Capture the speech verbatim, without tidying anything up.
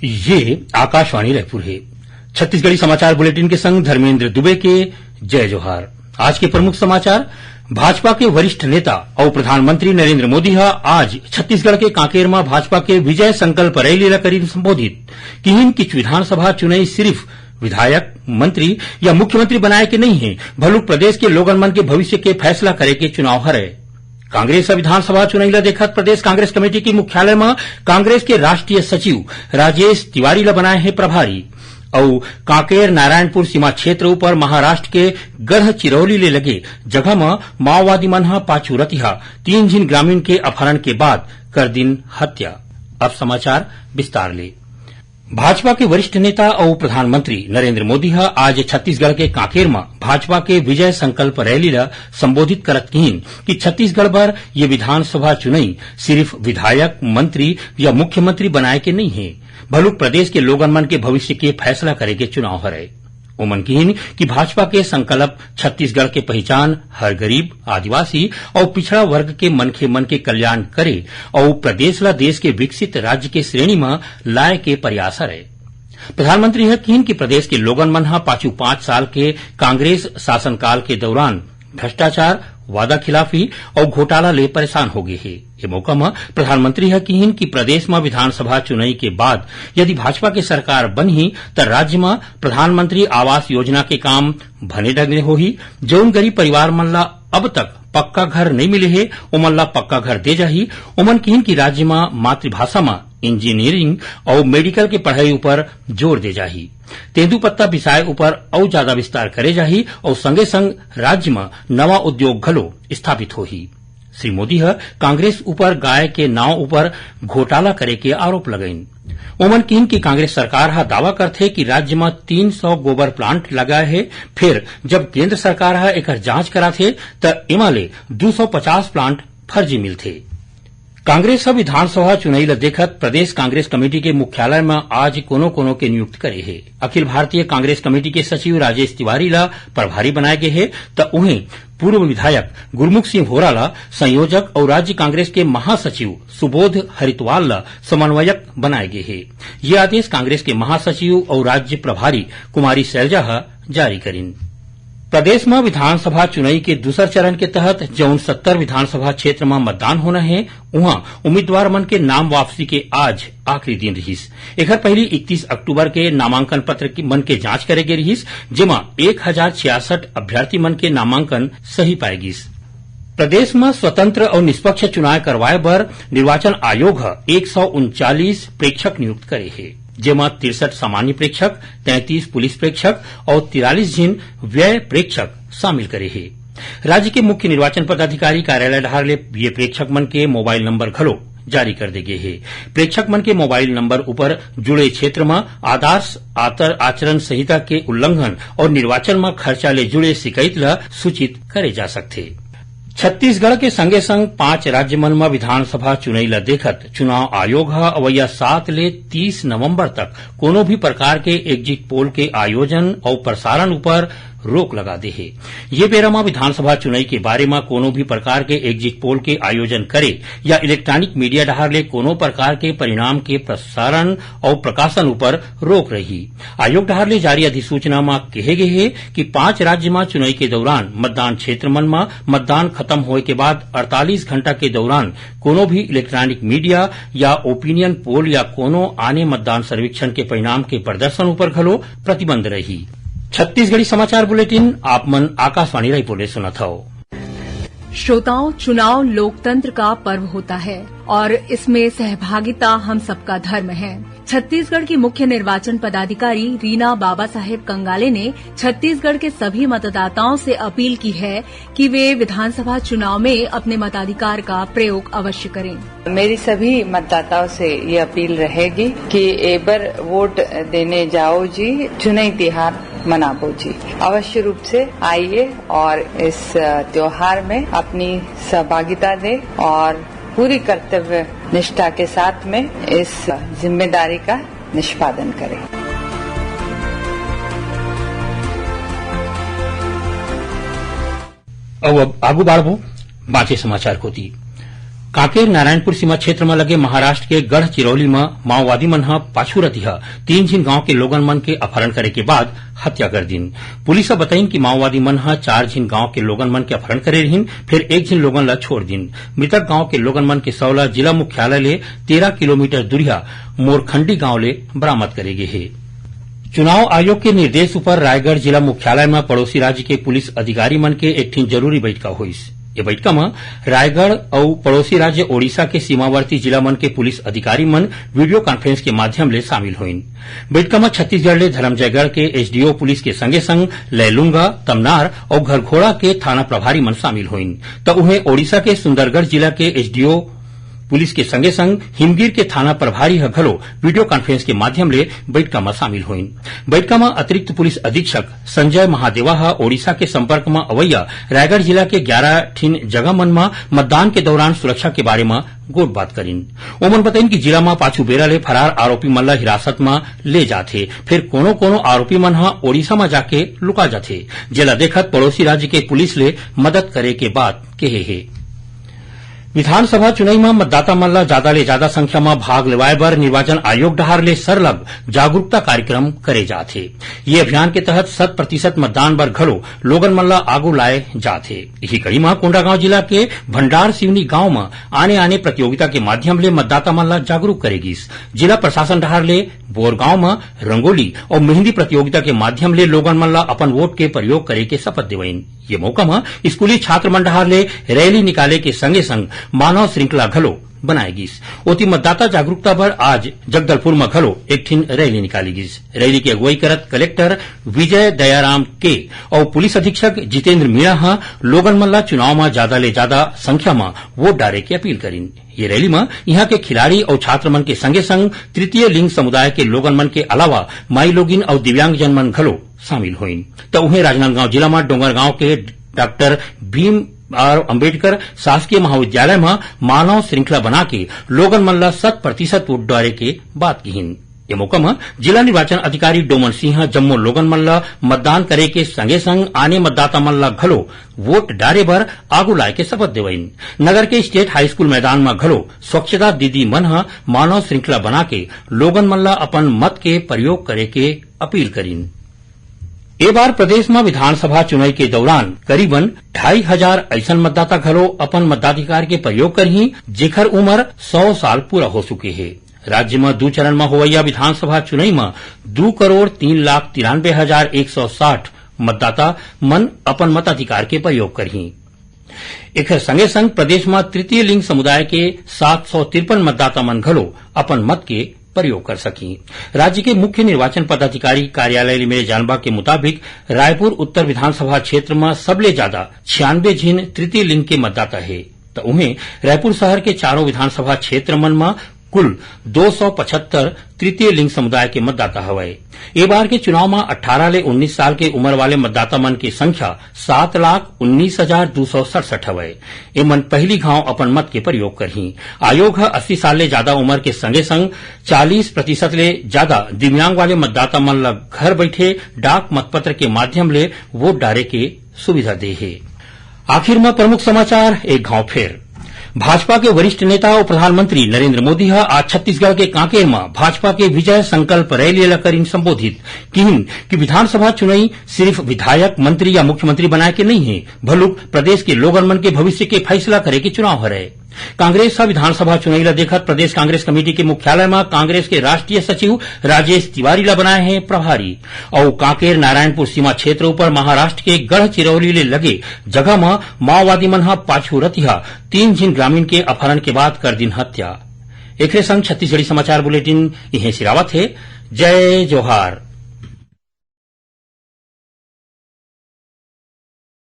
ये आकाशवाणी रायपुर हे। छत्तीसगढ़ी समाचार बुलेटिन के संग धर्मेंद्र दुबे के जय जोहार। आज के प्रमुख समाचार। भाजपा के वरिष्ठ नेता अउ प्रधानमंत्री नरेंद्र मोदी ह आज छत्तीसगढ़ के कांकेर म भाजपा के विजय संकल्प रैली ल करीन संबोधित। किहिन कि विधानसभा चुनई सिरिफ विधायक, मंत्री या मुख्यमंत्री बनाए के नइ हे, भलुक प्रदेश के लोगन मन के भविष्य के फैसला करे के चुनाव हरय। कांग्रेस ह विधानसभा चुनई ल देखत प्रदेश कांग्रेस कमेटी के मुख्यालय म कांग्रेस के राष्ट्रीय सचिव राजेश तिवारी ल बनाए हे प्रभारी। अउ कांकेर नारायणपुर सीमा क्षेत्र उपर महाराष्ट्र के गढ़चिरौली ले लगे जगह म माओवादी मन ह पाछू रतिहा तीन झिन ग्रामीण के अपहरण के बाद कर दिन हत्या। अब समाचार विस्तार ले। भाजपा के वरिष्ठ नेता अउ प्रधानमंत्री नरेंद्र मोदी ह आज छत्तीसगढ़ के कांकेर म भाजपा के विजय संकल्प रैली ल संबोधित करत किहिन कि छत्तीसगढ़ बर ये विधानसभा चुनई सिरिफ विधायक, मंत्री या मुख्यमंत्री बनाए के नइ हे, भलुक प्रदेश के लोगन मन के भविष्य के फैसला करे के चुनाव हरय। ओमन किहिन कि भाजपा के संकल्प छत्तीसगढ़ के पहिचान हर गरीब, आदिवासी अउ पिछड़ा वर्ग के मनखे मन के कल्याण करे अउ प्रदेश ल देश के विकसित राज्य के श्रेणी म लाए के प्रयास हरय। प्रधानमंत्री ह किहिन कि प्रदेश के लोगन मन ह पाछू पांच साल के कांग्रेस शासनकाल के दौरान भ्रष्टाचार, वादा खिलाफी अउ घोटाला ले परेशान हो गे हे। ए मौका म प्रधानमंत्री ह किहिन कि प्रदेश म विधानसभा चुनई के बाद यदि भाजपा के सरकार बनही, त राज्य म प्रधानमंत्री आवास योजना के काम भने ढंग ले होही। जउन गरीब परिवार मन ल अब तक पक्का घर नइ मिले हे, ओमन ल पक्का घर दे जाही। ओमन किहिन कि राज्य म मातृभाषा म इंजीनियरिंग अउ मेडिकल के पढ़ई उपर जोर दे जाही। तेंदूपत्ता बिसाए उपर अउ जादा विस्तार करे जाही अउ संगे संग राज्य म नवा उद्योग घलो स्थापित होही। श्री मोदी ह कांग्रेस उपर गाय के नांव उपर घोटाला करे के आरोप लगाइन। ओमन किहिन कि कांग्रेस सरकार ह दावा करथे कि राज्य म तीन सौ गोबर प्लांट लगा हे, फेर जब केंद्र सरकार ह एकर जांच कराथे, त एमा ले दू सौ पचास प्लांट फर्जी मिलथे। कांग्रेस ह विधानसभा चुनई ल देखत प्रदेश कांग्रेस कमेटी के मुख्यालय म आज कोनो-कोनो के नियुक्त करे हे। अखिल भारतीय कांग्रेस कमेटी के सचिव राजेश तिवारी ल प्रभारी बनाए गे हे, त उहें पूर्व विधायक गुरमुख सिंह होरा ल संयोजक अउ राज्य कांग्रेस के महासचिव सुबोध हरितवाल ल समन्वयक बनाए गे हे। ये आदेश कांग्रेस के महासचिव अउ राज्य प्रभारी कुमारी सैलजा ह जारी करिन। प्रदेश म विधानसभा चुनई के दूसर चरण के तहत जउन सत्तर विधानसभा क्षेत्र म मतदान होना हे, उहां उम्मीदवार मन के नाम वापसी के आज आखिरी दिन रिहिस। एखर पहिली इकतीस अक्टूबर के नामांकन पत्र की मन के जांच करे गे रिहिस, जेमा एक हजार छियासठ अभ्यर्थी मन के नामांकन सही पाए गिस। प्रदेश म स्वतंत्र अउ निष्पक्ष चुनाव करवाए बर निर्वाचन आयोग ह एक सौ उनचालीस प्रेक्षक नियुक्त करे हे, जेमा तिरसठ सामान्य प्रेक्षक, तैंतीस पुलिस प्रेक्षक अउ तिरालीस झिन व्यय प्रेक्षक शामिल करे हे। राज्य के मुख्य निर्वाचन पदाधिकारी कार्यालय डहार ले ये प्रेक्षक मन के मोबाइल नंबर घलो जारी कर दे गे हे। प्रेक्षक मन के मोबाइल नंबर ऊपर जुड़े क्षेत्र म आदर्श आतर-, आचरण संहिता के उल्लंघन अउ निर्वाचन म खर्चा ले जुड़े शिकायत ल सूचित करे जा सकथे। छत्तीसगढ़ के संगे संग पांच राज्य मन म विधानसभा चुनई ल देखत चुनाव आयोग ह अवइया सात ले तीस नवंबर तक कोनो भी प्रकार के एग्जिट पोल के आयोजन अउ प्रसारण ऊपर रोक लगा दे हे। ये बेरा म विधानसभा चुनई के बारे म कोनो भी प्रकार के एग्जिट पोल के आयोजन करे या इलेक्ट्रॉनिक मीडिया डहार ले कोनो प्रकार के परिणाम के प्रसारण अउ प्रकाशन ऊपर रोक रही। आयोग डहार ले जारी अधिसूचना म कहे गे हे कि पांच राज्य म चुनई के दौरान मतदान क्षेत्र मन म मतदान खत्म होए के बाद अड़तालीस घंटा के दौरान कोनो भी इलेक्ट्रॉनिक मीडिया या ओपिनियन पोल या कोनो आने मतदान सर्वेक्षण के परिणाम के प्रदर्शन ऊपर घलो प्रतिबंध रही। छत्तीसगढ़ी समाचार बुलेटिन आप मन आकाशवाणी रायपुर ले सुनत हव। श्रोताओं, चुनाव लोकतंत्र का पर्व होता है और इसमें सहभागिता हम सबका धर्म है। छत्तीसगढ़ की मुख्य निर्वाचन पदाधिकारी रीना बाबा साहेब कंगाले ने छत्तीसगढ़ के सभी मतदाताओं से अपील की है कि वे विधानसभा चुनाव में अपने मताधिकार का प्रयोग अवश्य करें। मेरी सभी मतदाताओं से ये अपील रहेगी कि एबर वोट देने जाओ जी, चुनई तिहार मनाबो जी। अवश्य रूप से आइए और इस, अ, त्योहार में अपनी सहभागिता दें और पूरी कर्तव्य निष्ठा के साथ में इस जिम्मेदारी का निष्पादन करें। अब, अब आगू बाढ़बो बांचे समाचार कोती। कांकेर नारायणपुर सीमा क्षेत्र म लगे महाराष्ट्र के गढ़चिरौली म माओवादी मन ह पाछू रतिहा तीन झिन गांव के लोगन मन के अपहरण करे के बाद हत्या कर दिन। पुलिस ह बताइन कि माओवादी मन ह चार झिन गांव के लोगन मन के अपहरण करे रहिन, फिर एक झिन लोगन ल छोड़ दिन। मृतक गांव के लोगन मन के शव ल जिला मुख्यालय ले तेरह किलोमीटर दूरिहा मोरखंडी गांव ले बरामद करे गे हे। चुनाव आयोग के निर्देश उपर रायगढ़ जिला मुख्यालय म पड़ोसी राज्य के पुलिस अधिकारी मन के एक ठिन जरूरी बैठका होइस। ये बैठका म रायगढ़ अउ पड़ोसी राज्य ओडिशा के सीमावर्ती जिला मन के पुलिस अधिकारी मन वीडियो कॉन्फ्रेंस के माध्यम ले शामिल होइन। बैठका म छत्तीसगढ़ ले धरमजयगढ़ के एसडीओ पुलिस के संगे संग लैलूंगा, तमनार अउ घरघोड़ा के थाना प्रभारी मन शामिल होइन। त उहें ओडिशा के सुंदरगढ़ जिला के एसडीओ पुलिस के संगे संग हिमगीर के थाना प्रभारी ह घलो वीडियो कॉन्फ्रेंस के माध्यम ले बैठका म शामिल होइन। बैठका म अतिरिक्त पुलिस अधीक्षक संजय महादेवा ह ओडिशा के संपर्क म अवैया रायगढ़ जिला के ग्यारह ठिन जगह मन म मतदान के दौरान सुरक्षा के बारे म गोठबात करिन। ओमन बताइन कि जिला म पाछू बेरा ले फरार आरोपी मन ल हिरासत म ले जाथे, फेर कोनो-कोनो आरोपी मन ह ओडिशा म जाके लुका जाथे, जेला देखत पड़ोसी राज्य के पुलिस ले मदद करे के बात कहे हे। विधानसभा चुनई म मतदाता मन ल जादा ले जादा संख्या म भाग लेवाय बर निर्वाचन आयोग डहार ले सरलग जागरूकता कार्यक्रम करे जात हे। ये अभियान के तहत शत प्रतिशत मतदान बर घलो लोगन मन ल आगू लाए जात हे। इही कड़ी म कोंडागांव जिला के भंडार सिवनी गांव म आने-आने प्रतियोगिता के माध्यम ले मतदाता मन ल जागरूक करे गिस। जिला प्रशासन डहार ले बोरगांव म रंगोली अउ मेहंदी प्रतियोगिता के माध्यम ले लोगन मन ल अपन वोट के प्रयोग करे के शपथ देवइन। ये मौका म स्कूली छात्र मन डहार ले रैली निकाले के संगे संग मानव श्रृंखला घलो बनाए गिस। ओती मतदाता जागरूकता बर आज जगदलपुर म घलो एक ठिन रैली निकाली गिस। रैली के अगुवाई करत कलेक्टर विजय दयाराम के अउ पुलिस अधीक्षक जितेंद्र मीणा ह लोगन मन ल चुनाव म जादा ले जादा संख्या म वोट डारे के अपील करिन। ये रैली म इहां के खिलाड़ी अउ छात्र मन के संगे संग तृतीय लिंग समुदाय के लोगन मन के अलावा माईलोगिन अउ दिव्यांगजन मन घलो शामिल होइन। त उहें राजनांदगांव जिला म डोंगरगांव के डॉक्टर भीम आर अंबेडकर शासकीय महाविद्यालय म मानव श्रृंखला बना के लोगन मन ल शत प्रतिशत वोट डारे के बात किहिन। ये मौका म जिला निर्वाचन अधिकारी डोमन सिंह ह जम्मो लोगन मन ल मतदान करे के संगे संग आने मतदाता मन ल घलो वोट डारे बर आगू लाए के शपथ देवइन। नगर के स्टेट हाई स्कूल मैदान म घलो स्वच्छता दीदी मन ह मानव श्रृंखला बना के लोगन मन ल अपन मत के प्रयोग करे के अपील करिन। ए बार प्रदेश म विधानसभा चुनई के दौरान करीबन ढाई हजार अइसन मतदाता घलो अपन मताधिकार के प्रयोग करही, जेखर उमर सौ साल पूरा हो चुके हे। राज्य म दू चरण म होवइया विधानसभा चुनई म दू करोड़ तीन लाख तिरानबे हजार एक सौ साठ मतदाता मन अपन मताधिकार के प्रयोग करही। एखर संगे संग प्रदेश म तृतीय लिंग समुदाय के सात सौ तिरपन मतदाता मन घलो अपन मत के प्रयोग कर सकही। राज्य के मुख्य निर्वाचन पदाधिकारी कार्यालय ले मिले जानबा के मुताबिक, रायपुर उत्तर विधानसभा क्षेत्र म सबले जादा छियानबे झिन तृतीय लिंग के मतदाता हे। त उहें, रायपुर शहर के चारों विधानसभा क्षेत्र मन म कुल दो सौ पचहत्तर तृतीय लिंग समुदाय के मतदाता हवय। ए बार के चुनाव म अट्ठारह ले उन्नीस साल के उमर वाले मतदाता मन के संख्या सात लाख उन्नीस हजार दू सौ सड़सठ हवय। एमन पहिली घांव अपन मत के प्रयोग करही। आयोग ह अस्सी साल ले जादा उमर के संगे संग चालीस प्रतिशत ले जादा दिव्यांग वाले मतदाता मन ल घर बइठे डाक मतपत्र के माध्यम ले वोट डारे के सुविधा दे हे। आखिर म प्रमुख समाचार एक घांव फेर। भाजपा के वरिष्ठ नेता अउ प्रधानमंत्री नरेंद्र मोदी ह आज छत्तीसगढ़ के कांकेर म भाजपा के विजय संकल्प रैली ल करिन संबोधित। किहिन कि विधानसभा चुनई सिर्फ विधायक, मंत्री या मुख्यमंत्री बनाए के नइ हे, भलुक प्रदेश के लोगन मन के भविष्य के फैसला करे के चुनाव हरय। कांग्रेस ह विधानसभा चुनई ल देखत प्रदेश कांग्रेस कमेटी के मुख्यालय म कांग्रेस के राष्ट्रीय सचिव राजेश तिवारी ल बनाए हे प्रभारी। अउ कांकेर नारायणपुर सीमा क्षेत्र ऊपर महाराष्ट्र के गढ़चिरौली ले लगे जगह म माओवादी मन ह पाछू रतिहा तीन झिन ग्रामीण के अपहरण के बाद कर दिन हत्या। एखरे संग छत्तीसगढ़ी समाचार बुलेटिन इहें सिरावत हे। जय जोहार।